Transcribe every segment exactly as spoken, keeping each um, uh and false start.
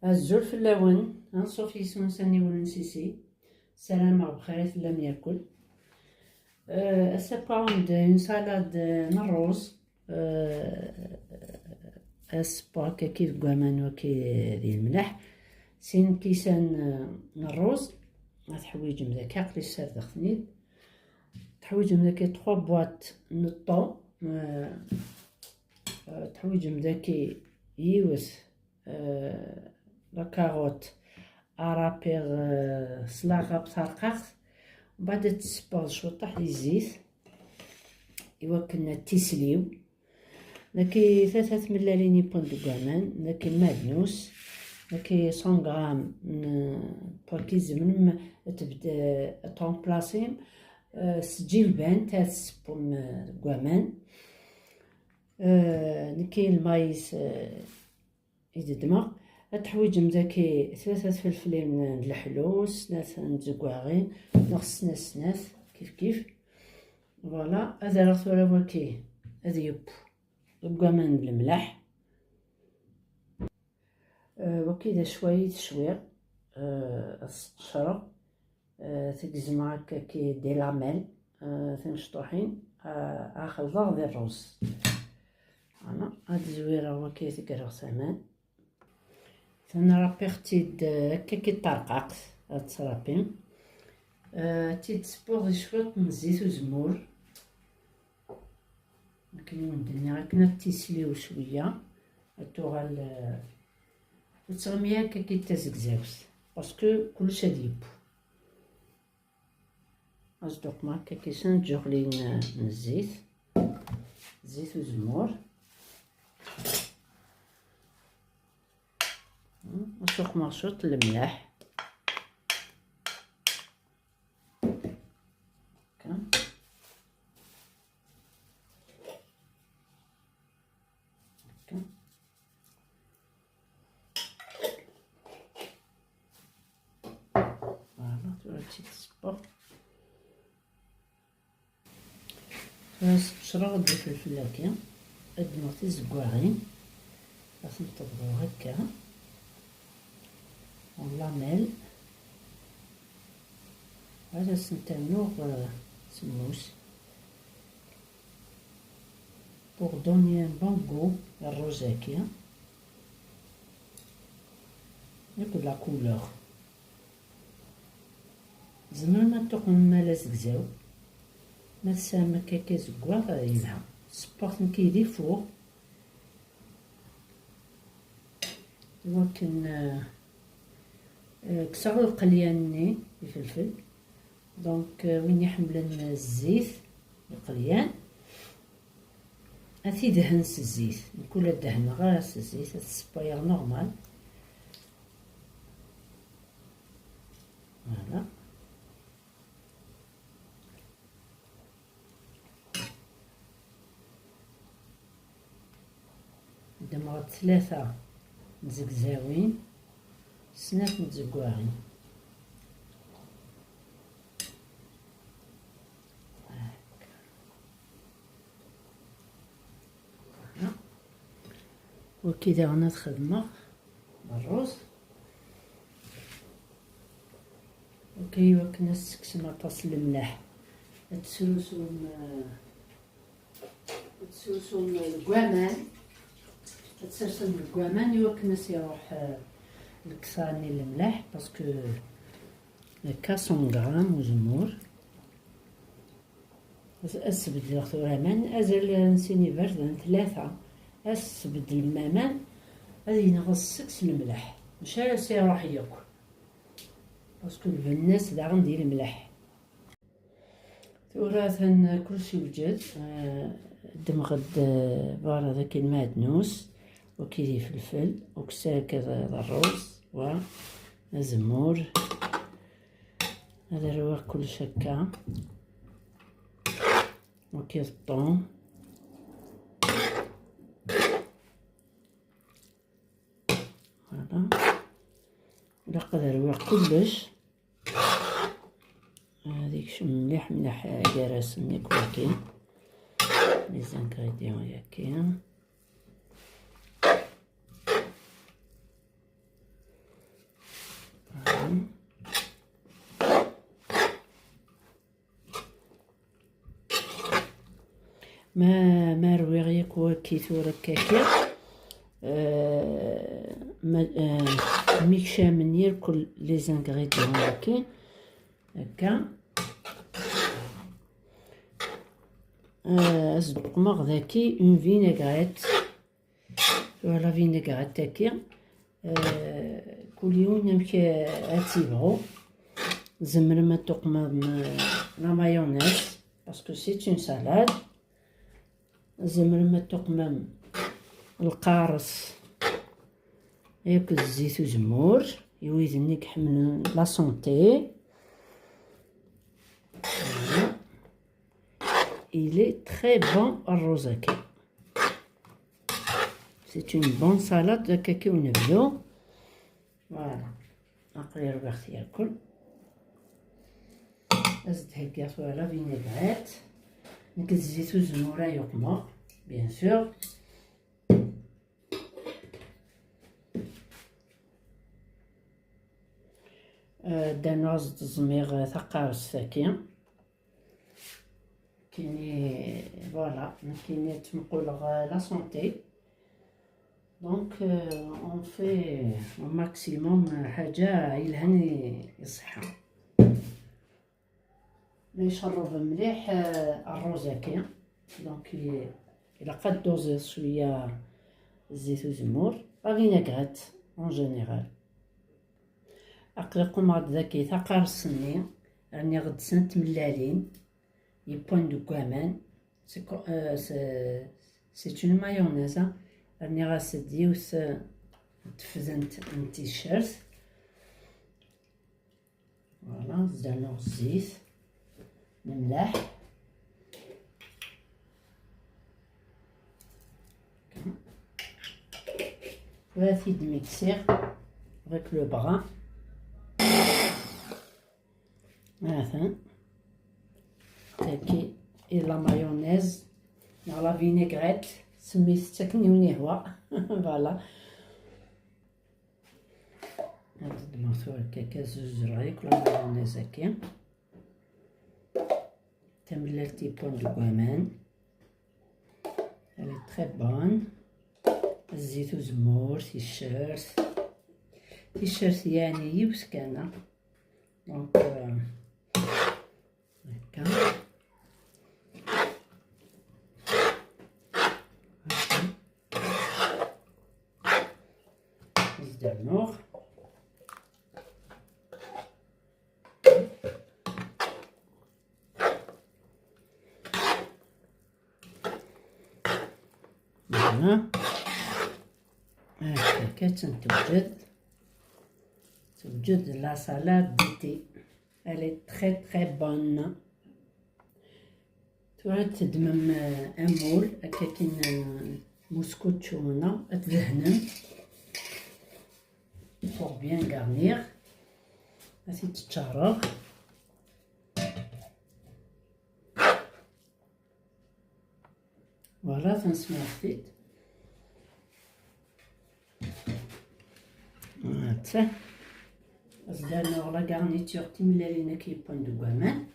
Azul fell-awen, anṣuf yis-wen s aniwel n Sisi. Ssarameɣ bxir i tellam yakul. Euh, ass-a, pound, une salade, euh, n ṛṛuz. Euh, ass-a, waki deg waman, waki di lemleḥ. Sin kisan, euh, n ṛṛuz. Ma teḥwiǧem daki, aql-i ssardeɣ-ten-id. Teḥwiǧem daki trois boîtes n ṭṭu. Euh, euh, teḥwiǧem daki yiwet, euh, la carotte, arapiɣ, euh, s laɣab tarqaɣt. Mbeɛd ad tessewweḍ cwiṭaḥ di zzit iwakken ad tisliw. Daki tlata tmellalin yewwin deg waman, daki maɛdnus, daki cent grammes n, n pakiz, tzemrem ad tebd-, ad tṛemplasem, euh, s tǧilbant, ad tessewwem, euh, deg waman. Euh, nekki lmayis, euh, i d-ddmeɣ. Ad teḥwiǧem daki tlata tfelflin n leḥlu, snat n tzeggaɣin, neɣ snat snat, kif kif. Voilà, ad rreɣ tura waki ad yeww deg waman n lemleḥ. Euh, waki d acwayi tecwiɣ, euh, ad sqecreɣ. Euh, tegzem akka ki des lamelles, euh, timecṭuḥin, euh, ad xelḍeɣ di ṛṛuz. Voilà, ad zwireɣ waki, ad greɣ s aman. Tanrapiɣ-tt-id, euh, akka ki ṭṭerqaqt, ad tt-rapim. Euh, ad tt-id-sewweḍ i cwiṭ n zzit uzemmur. Akken i wen-d-nniɣ, akken ad tisliw cwiya, ad tuɣal, euh, ur tettɣimi ara akka ki d tazegzawt, parce que kullec ad yeww. Ad sduqmeɣ akka kisan ǧuɣlin, euh, n zzit, zzit uzemmur. Hmm, ad suqmeɣ cwiṭ n lemleḥ. Akka. Akka. Voilà, tura ad tt-id-sewweɣ. Tura sqecreɣ-d ifelfel-agi, ad ddmeɣ tizeggaɣin, ad tent-bḍuɣ akka, en lamelles, ad asent-rnuɣ, euh, semmus. Pour donner un bon goût i ṛṛuz-agi, akked la couleur. Tzemrem ad tuqmem ala azegzaw. Ma tesɛam akka, akka azeggaɣ, yelha. Sewweɣ-t nekki di four. Iwakken, euh, euh, kkseɣ lqelyan-nni ifelfel. Donc, euh, win iḥemmlen zzit, lqelyan, ad t-idhen s zzit. Nekk ur la dehhneɣ ara s zzit, ad t-ssewwayeɣ normal. Voilà. Ddmeɣ-d tlata n tzegzawin, snat n tzeggaɣin. Waki daɣen ad xedmeɣ ṛṛuz. Waki, iwakken ad tesseksem aṭas n lemleḥ, ad tesrusum, eh, ad tesrusum deg waman, ad tsersem deg waman iwakken ad s-iruḥ, eh, lektar-nni n lemleḥ, parce que nekka cent grammes uzemmur. Ad, ad sbeddleɣ tura aman, azal n sin iberdan, tlata. Ad sbeddlem aman, ad yenɣes seg-s lemleḥ. Maca ad s-iruḥ yakk. Parce que lbenna-s daɣen di lemleḥ. Tura atan kullec yewjed. Eh, ddmeɣ-d, eh, berra daki lmeɛdnus, waki d ifelfel, ukessar akka d, d ṛṛuz, wa, azemmur. Ad rwiɣ kullec akka. Waki d ṭṭum. Voilà. Ilaq ad rwiɣ kullec. Ad ikcem mliḥ, mliḥ gar-asen yakk waki. Les ingrédients yaki. Ma, ma rwiɣ yakk waki tura akka-ki. Euh, ma, euh, mi kcamen yakk les ingrédients waki. Akka. Euh, ad sbeqmeɣ daki une vinaigrette. Voilà, vinaigrette-agi. Euh, kul yiwen amek, euh, ad tt-yebɣu. Tzemrem ad tuqmem, euh, la mayonnaise, parce que c'est une salade. Tzemrem ad tuqmem lqares akked zzit uzemmur, i wid-nni iḥemmlen la santé. Voilà. Il est très bon, rruz-agi. C'est une bonne salade, akka-ki ur nebdu. Voilà. Aql-i rwiɣ-t yakk. Ad s-d-heggiɣ tura vinaigrette. Nekk d zzit uzemmur ay uqmeɣ, bien sûr. Euh, ddan-as-d ẓmiɣ taqarest-agi. Kini, voilà, nekkini ttmuquleɣ la santé. Donc, euh, on fait au maximum ḥaǧa yelhan i, i ṣṣeḥḥa. Ma icerreb mliḥ, euh, rruz-agi. Donc, i-, ilaq ad d-tuẓiḍ cwiya zzit uzemmur. La vinaigrette, en général. Aql-i qqumeɣ-d dagi taqarest-nni, rniɣ-d snat tmellalin, yiwwas deg waman, c'est co-, euh, c'est, c'est une mayonnaise, hein. Rniɣ-as-d yiwet, euh, n tefdent n ticcert. Voilà, zdaneɣ zzit, lemleḥ. Ur t-id-miksiɣ avec le brin. Atan. Tagi i la mayonnaise neɣ la vinaigrette, semmit-tt akken i wen-yehwa. Voilà. Ad ddmeɣ tura akka, akka zuzreɣ yakk la mayonnaise-agi. Tamellalt yiwwas deg waman. Elle est très bonne. Zzit uzemmur, ticcert. Ticcert yeɛni yiwet kan, hein. Donc, euh, akka. Zdaneɣ. Voilà. Akka kan tewjed. Tewjed la salade d'été. Elle est très, très bonne. Tura ad teddmem, euh, amul, akka kan, euh, muskučču-nneɣ, ad tdehnem pour bien garnir. Ad t-id-ččareɣ. Voilà, tanesmart-it. Voilà. Ad s-d-rnuɣ la garniture timellalin akka yiwwas deg waman.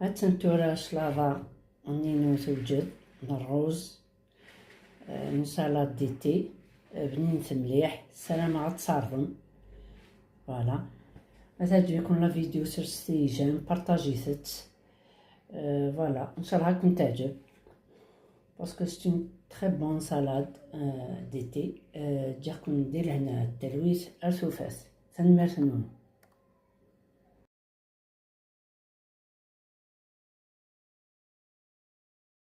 Attan tura claḍa-nni-inu tewjed, n rruz, eh, n salade d'été, eh, bninent mliḥ, ssarameɣ ad tt-tɛerḍem. Voilà. Ma teɛǧeb-iken la vidéo, serset-iyi j'aime, partagez-tt. Euh, voilà, nchallah ad ken-teɛǧeb. Parce que c'est une très bonne salade, euh, d'été. Euh, ǧǧiɣ-ken di lehna d talwit ar tufat. Tanemmirt-nwen.